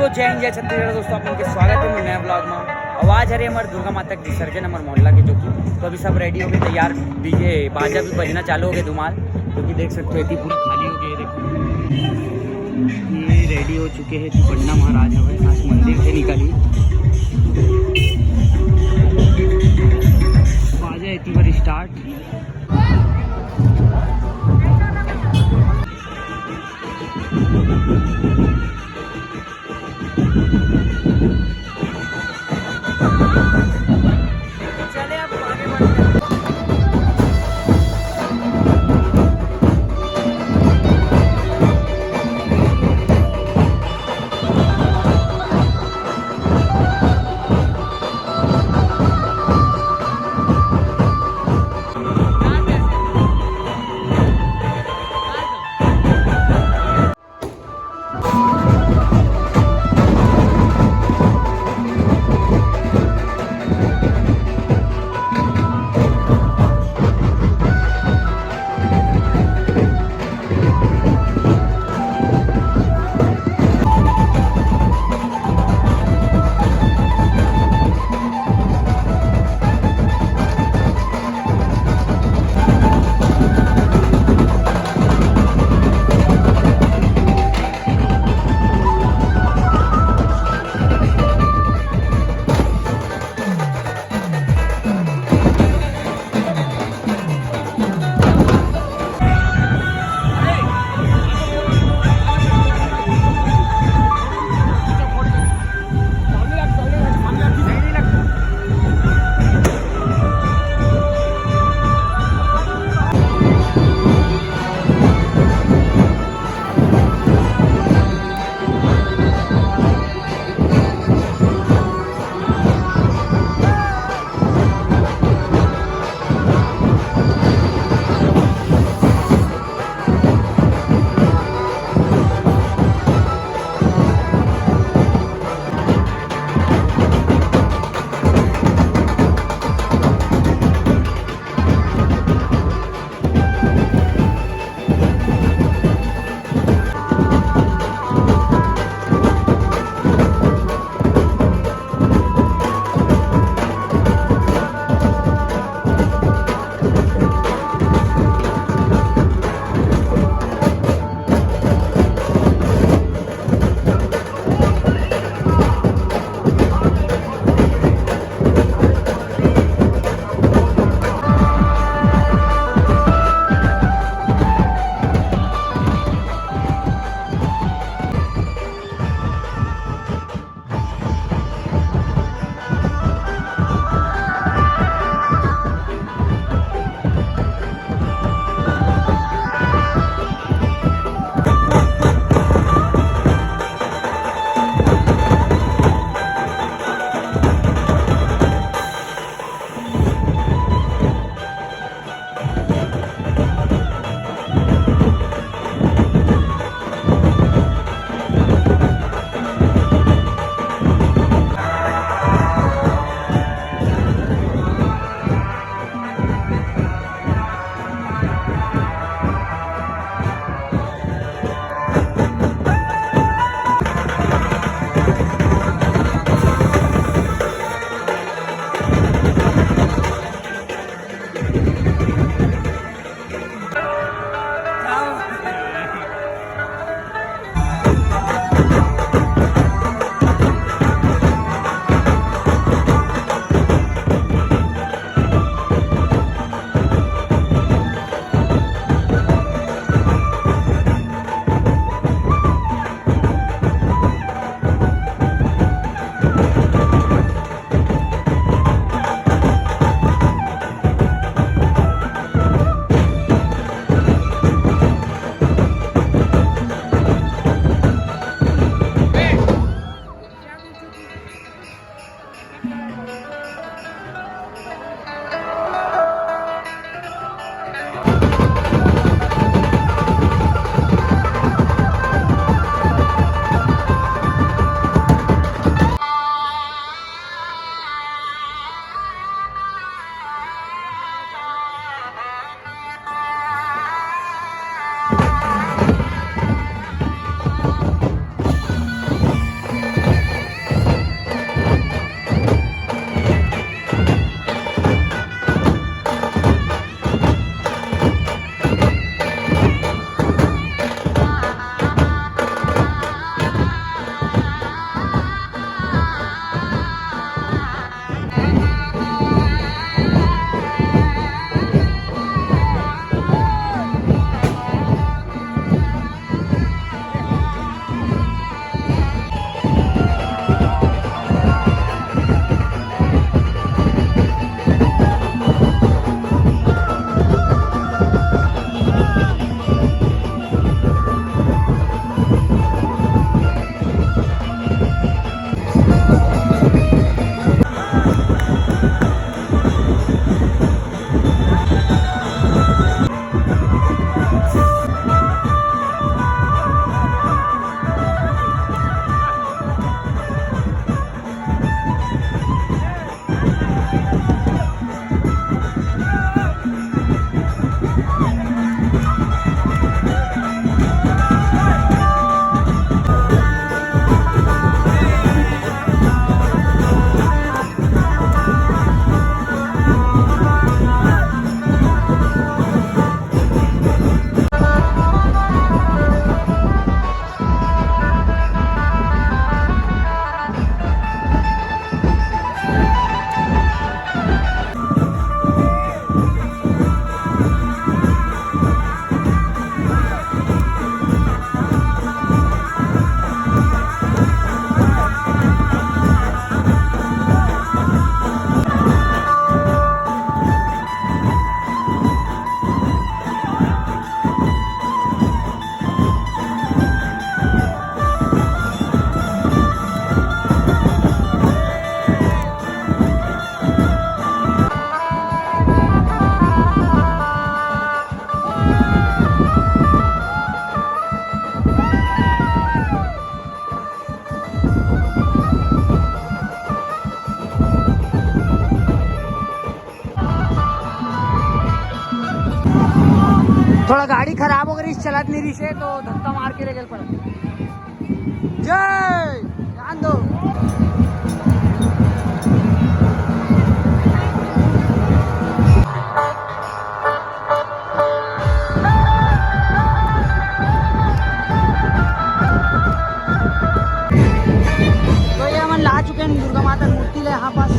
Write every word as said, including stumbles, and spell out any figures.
तो जय हिंद, जय छत्तीसगढ़ दोस्तों, आप मन के स्वागत हे मोर नया ब्लॉग में। और आज हरे हमर दुर्गा माता के विसर्जन हमर मोहल्ला के, जो कि तो अभी सब रेडी हो गए, तैयार, डीजे बाजा भी बजना चालू हो गए, धुमाल, जो कि देख सकते हो, इतनी पूरा खाली हो गया। देखो, ये रेडी हो चुके हैं, तो पटना महाराज हवे, आज मंदिर से निकाली बाजा इतनी बार स्टार्ट। गाड़ी खराब हो गई, चलत नहीं रही से, तो धक्का मार के ले गए पड़ा। जय, ध्यान दो। तो ये हमन ला चुके हैं दुर्गा माता मूर्ति ले यहाँ पास।